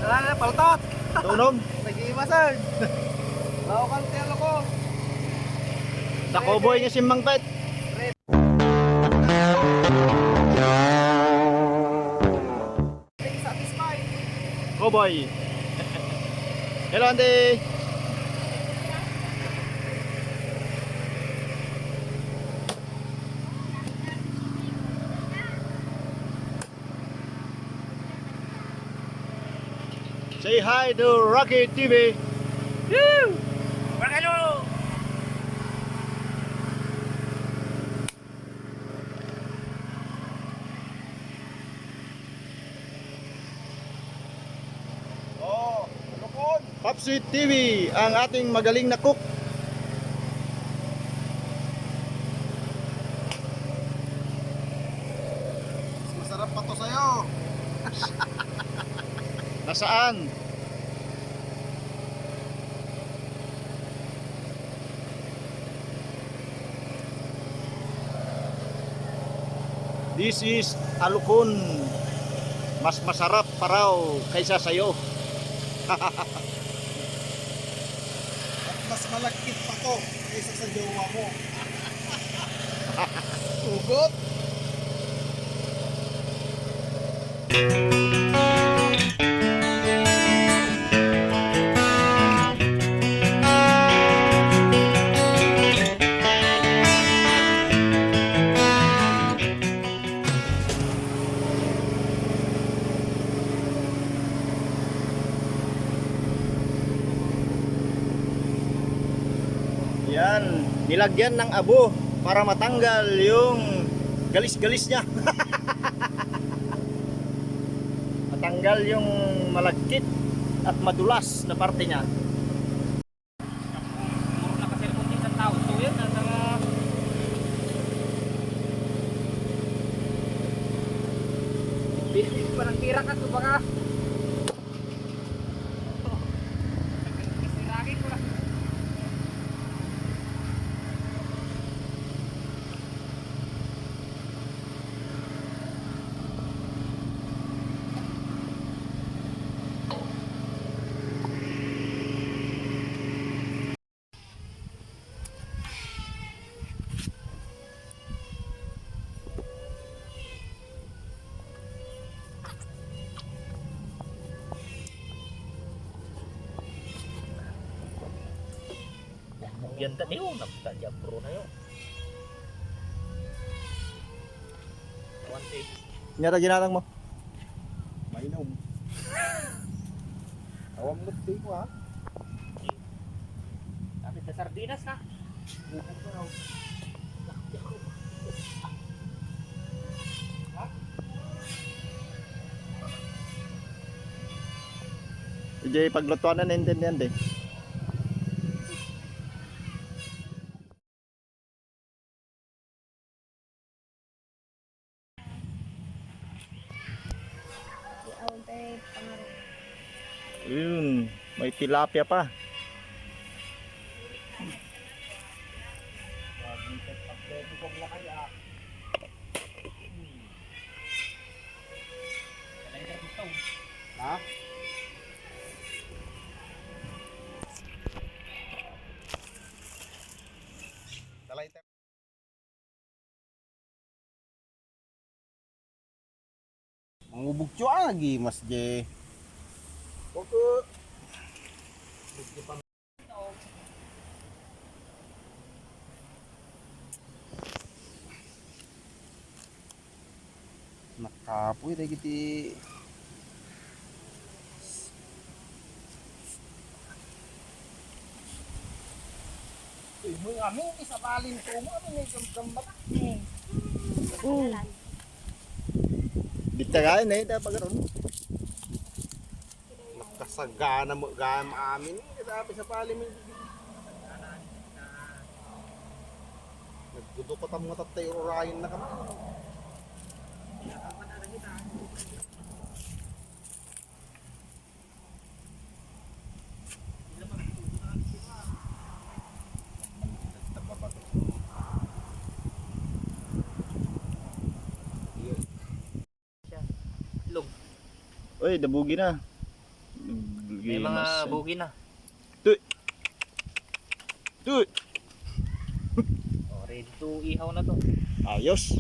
Wala na, paltot. Tunom. Nag-iimasan. Lawakan telo ko. Takoboy niya si Mang Pet. Satisfied. Cowboy. Hello, Andy. Say hi to Rocky TV. Woo! Hello. Oh, lukon. Popsweet TV, ang ating magaling na cook. Masarap pa to sa'yo. Nasaan? This is alukon. Mas masarap pa raw kaysa sayo. At mas malagkit pa to kaysa sa jowa mo. Ugot. Yan, nilagyan ng abo para matanggal yung galis-galis niya. Matanggal yung malagkit at madulas na parte niya. Parang tira ka to baka. Yan tadi napita dia pro na yun. One take. Nyata ginatang mo. Mainom. Awam nagdi ko ha. Kapit na sardinas na. Bukog ka raw. Ije paglutuan na naintindihan din. Yun, may tilapia pa. Ha? Dalay tayo. Mangubugcho lagi mas je. Oke. Nakapoy tayo kiti. Mo kami isa balin to mo kami may gambat. Ditagain eh, dapat pagkaroon. Nakasagana mo gam amin kita sa palim. Nagdudukot ang mga tatay orayin na kami. Uy, dabugi na. May mga bugi na. Tuy! Oh, ready to ihaw na to. Ayos.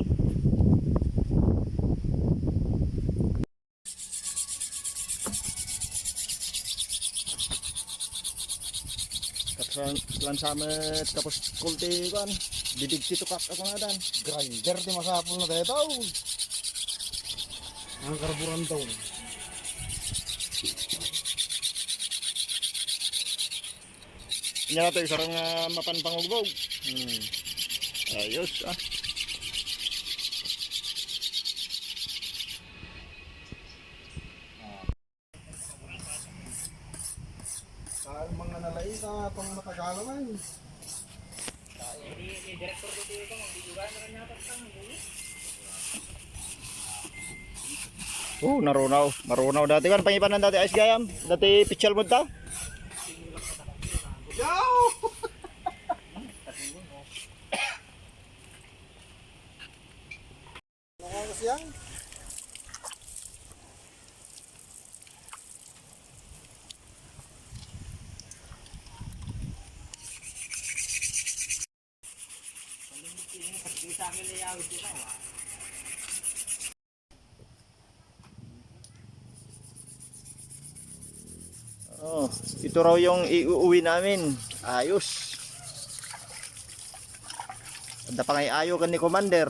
Lansamet tapos kulti kan. Bidig si tukak ako nga dan. Grinder di masapol na dito. Ang karburan daw. Nya nato isarang mapan pangugbog. Ayos ah. Saan mga nalain ka itong matagalan ay. Ini direktur dito ito, hindi juga na kanya tatang. Narunaw. Marunaw dati kan pangipanan dati ice gayam. Dati pichal mo ta. Yaw! Nakakas yan? Oh, ito raw yung iuwi namin. Ayos. Ada pa ngay ayo kan ni Commander.